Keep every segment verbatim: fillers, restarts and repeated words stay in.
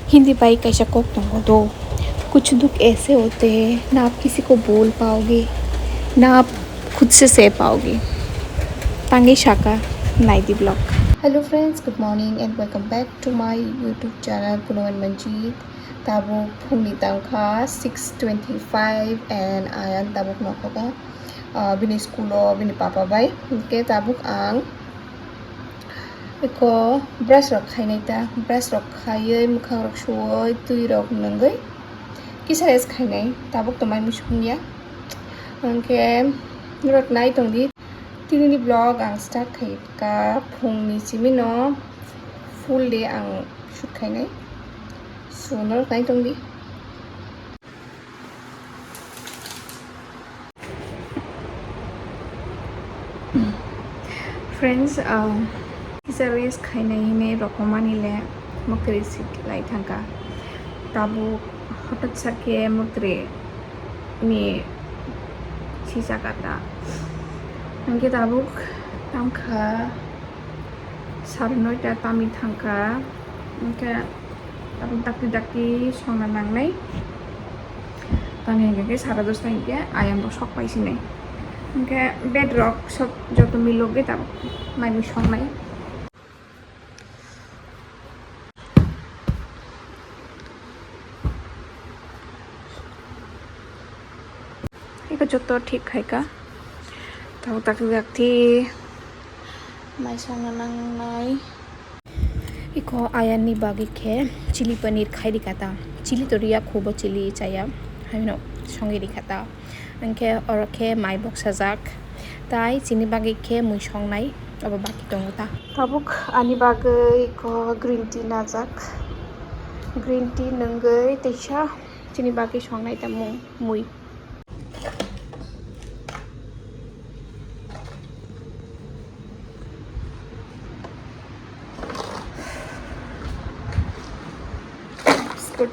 Hindi bai kaisa kok tongo do, "Kuch dukh aise hote hain, na aap kisi ko bol paoge, na aap khud se seh paoge." Tangwi saka, nai di vlog. Hello friends, good morning and welcome back to my YouTube channel Kuno and Manjeet. Tabuk phungni tangkha six twenty-five and Ayan tabuk nokhogo, ah, bini school o bini papa bai. Hwnkhe tabuk ang eko brush rok khainai ta, brush rok khaiwi mwkhang rok suwi twi rok nungwi kisa rest khainai, tabuk to mai muchung ya. Hwnkhe norok nai tongdi, tinini vlog ang start khaika phungni simi no full day ang shoot khainai, so norok nai tongdi. Friends, um, kisa rest khainai hinwi rokomani le mwkhwrwi sik lai thangkha. Tabuk hotat sakhe mwkhwrwi ni sijak ta. Hwnkhe tabuk tamkha sare noita tamwi thangkha. Hwnkhe tabuk dakti dakti songna nangnai. Tamni hwnkhe sare dosta hwnkhe ayang bo sok pai sinai. Hwnkhe bed rok sok joto milogwi tabuk maimui songnai. Eko joto thik khaika. Tabuk dakti dakti mai songna nangnai. Eko Ayan ni bagwi khe chili paneer khai rikha ta. Chili to riya, khubo chili chaya. Haino songwi rikha ta. Hwnkhe oro khe mai boksajak. Tai chini bagwi khe mui songnai, obo baki tongo ta. Tabuk ani bagwi eko green tea najak. Green tea nungwi teisa chini bagwi songnai ta mung, mui. Biscuit.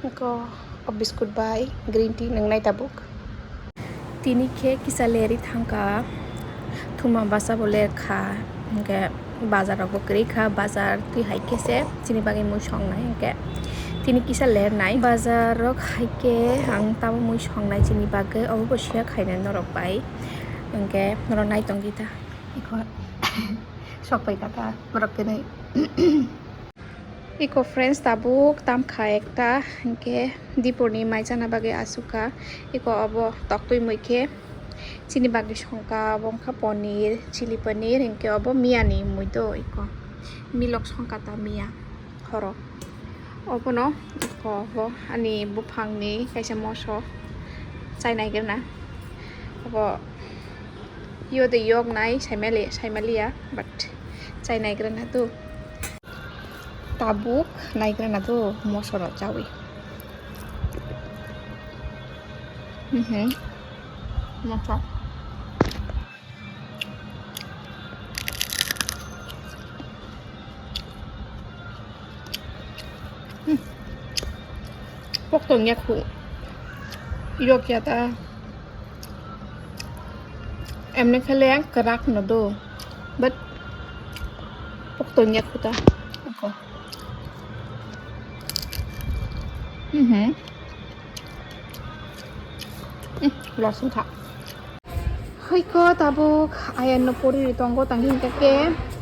Eko o biscuit bai green tea nungnai tabuk. Tini khe kisa lerwi thangkha, thuma basa bo lerkha, hwnkhe bazar rok bo kwrwi kha, bazar twi hai khe se chini bagwi mui songnai, hwnkhe tini kisa lernai. Bazar rok hai khe ang tamo mui songnai chini bagwi, obo bo share khainai norok bai, hwnkhe norok nai tongdi ta. Eko sok pai kha ta borok kwnwi. Eko friends, tabuk tamkha ekta, hwnkhe dipor ni mai chana bagwi aswk kha. Eko obo toktwi mui khe chini bagwi songkha, obo wngkha paneer, chili paneer, hwnkhe obo miya ni mui do, eko milok songkha ta miya horo. Obono eko obo ani buphang ni kaisa moso chai naigrana, obo yo de yok nai saimali-, saimaliya, but chai naigrana do. Tabuk naigrana do moso rok chawi. Mhm. Moso. Hmm. Pok tong ya khu. Yok ya ta. Emne khele yang kerak no do. But pok tong ya khu ta. Ako. Mhm. Hmm, losong kha. Hoiko tabuk Ayan no poriri tongo, tangwi hwnkhe khe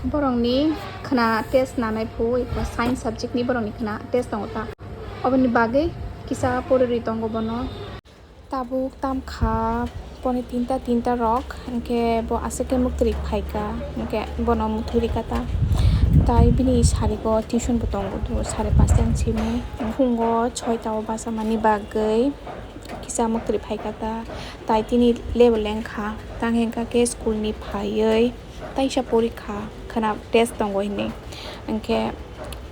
borokni khna test nanai phu, eko science subject ni borokni khna test tongo ta. Oboni bagwi kisa poriri tongo bono. Tabuk tamkha pone tinta, tinta rok, hwnkhe bo aswk khe muktwrwi phaikha, hwnkhe bono muthuri kha ta. Tai bini sarigo tuition bo tongo, sare pasta ni simi. Phungo soita o bachamani bagwi kisa muktwrwi phaikha ta, tai tini level lengkha, tang hengkha khe school ni phaiwi taisa porikha khwna test tongo hinwi, hwnkhe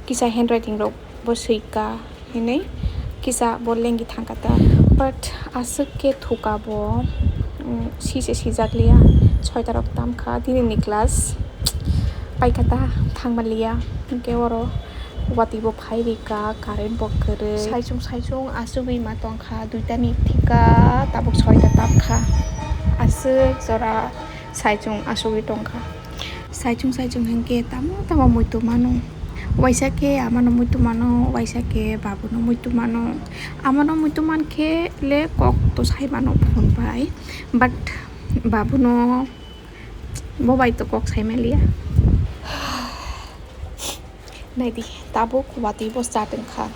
kisa handwriting rok bo swika hinwi kisa bo lengwi thangkha ta, but aswk khe thuka bo, um, sise sijak liya, soita rok tamkha tini ni class paikha ta, thangma liya, hwnkhe oro watwi bo phai rikha, current bo kwrwi. Saichung saichung achugwi ma tongkha, duita ni thika tabuk soita tapkha. Aswk jora saichung achugwi tongkha. Saichung saichung hinkhe tamo tamo muitu mano. Waisa khe amano muitu mano, waisa khe babuno muitu mano. Amano muitu mankhe le kok to sai mano phone bai, but babuno bo bai to kok sai manliya. Naidi, tabuk watwi bo chat wngkha.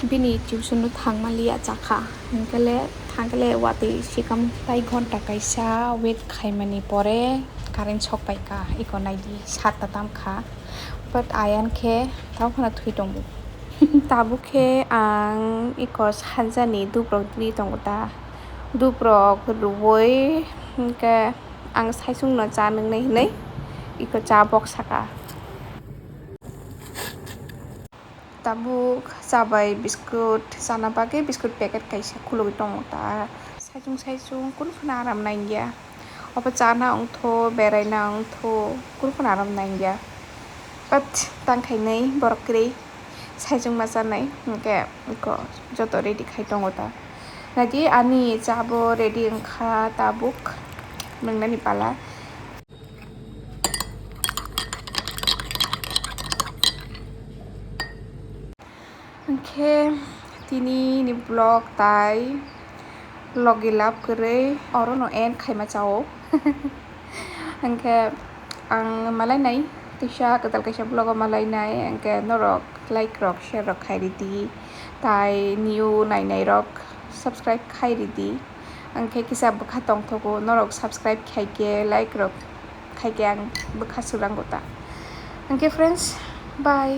Bini tuition no thangma liya chakha. Hinkhe le, thangkhe le watwi sikam tai ghonta kaisa wait khaimani pore current sok paikha. Iko naidi, satta tamkha. But Ayan khe tamo phano thwi tongo. Tabuk khe ang iko sanjani duprok ri tongo ta. Duprok rwui hinkhe ang saichung no cha nwngnai hinui iko cha bok saka. Tabuk cha bai biscuit chana bagwi biscuit packet kaisa khulugwi tongo ta. Saichung saichung kunu phano aram nangya. Obo chana wngtho, beraina wngtho, kunu phano aram nangya. But tang khainai borok kwrwi saichung ma chanai, hinkhe iko joto ready khai tongo ta. Naidi ani cha bo ready wngkha tabuk nwngnani pala. Hinkhe tini ni vlog tai logi lab kwrwi oro no end khaima chao. Hinkhe ang malai nai tisa kwtal kaisa vlog o malai nai, hinkhe norok like rok share rok khai ridi, tai new nai nai rok subscribe khai ridi. Hinkhe kisa bwkha tongthogo, norok subscribe khaikhe, like rok khaikhe ang bwkha swrango ta. Hinkhe friends, bye.